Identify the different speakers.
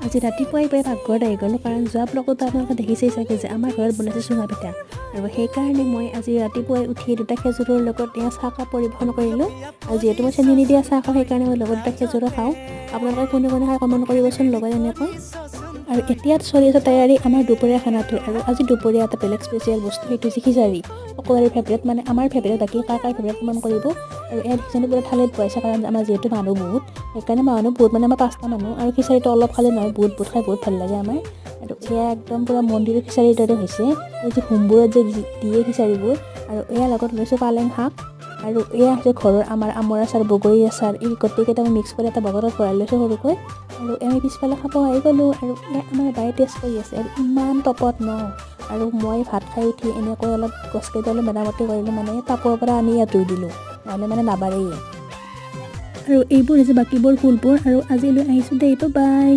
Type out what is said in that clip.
Speaker 1: আজি ৰাতিপুৱাই প্ৰায় পাকঘৰত আহি গ'লোঁ, কাৰণ যোৱা ব্লগতো আপোনালোকে দেখিছেই চাগে যে আমাৰ ঘৰত বনাইছে চুঙা পিঠা। আৰু সেইকাৰণে মই আজি ৰাতিপুৱাই উঠি দুটা খেজুৰৰ লগত এয়া চাহকাপ পৰিৱেশন কৰিলোঁ। আৰু যিহেতু মই চেনি নিদিয়া চাহ খাওঁ, সেইকাৰণে মই লগত দুটা খেজুৰো খাওঁ। আপোনালোকে কোনে কোনে খাই কমেণ্ট কৰিবচোন লগত এনেকৈ। আৰু এতিয়া চলি আছে তৈয়াৰী আমাৰ দুপৰীয়া খানাটোৰ। আৰু আজি দুপৰীয়া এটা বেলেগ স্পেচিয়েল বস্তু, সেইটো হৈছে খিচাৰি। সকলোৰে ফেভৰেট, মানে আমাৰ ফেভৰেট, বাকী কাৰ কাৰ ফেভৰেট কমেণ্ট কৰিব। আৰু ইয়াত খিচাৰি পূৰা থালিত বহাইছে, কাৰণ আমাৰ যিহেতু মানুহ বহুত, সেইকাৰণে। মানুহ বহুত মানে আমাৰ পাঁচটা মানুহ। আৰু খিচাৰিটো অলপ খালে নহয়, বহুত বহুত খাই বহুত ভাল লাগে আমাৰ। আৰু এয়া একদম পূৰা মন্দিৰৰ খিচাৰিৰ দৰে হৈছে, এই যে হোমবোৰত যে দিয়ে খিচাৰিবোৰ। আৰু এয়া লগত লৈছোঁ পালেং শাক। আৰু এয়া হৈছে ঘৰৰ আমাৰ আমৰ আচাৰ, বগৰী আচাৰ। এই গোটেইকেইটা মই মিক্স কৰি এটা বটলত ভৰাই লৈছোঁ সৰুকৈ। আৰু আমি পিছফালে খাব আহি গ'লোঁ। আৰু এয়া আমাৰ বায়ে টেষ্ট কৰি আছে আৰু ইমান তপত ন। আৰু মই ভাত খাই উঠি এনেকৈ অলপ গছকেইটা অলপ মেৰামতি কৰিলোঁ, মানে টাপৰ পৰা আনি ইয়াত ৰুই দিলোঁ, নহ'লে মানে নাবাঢ়েই। আৰু এইবোৰ হৈছে বাকীবোৰ ফুলবোৰ। আৰু আজিলৈ আহিছোঁ দেই, বাই।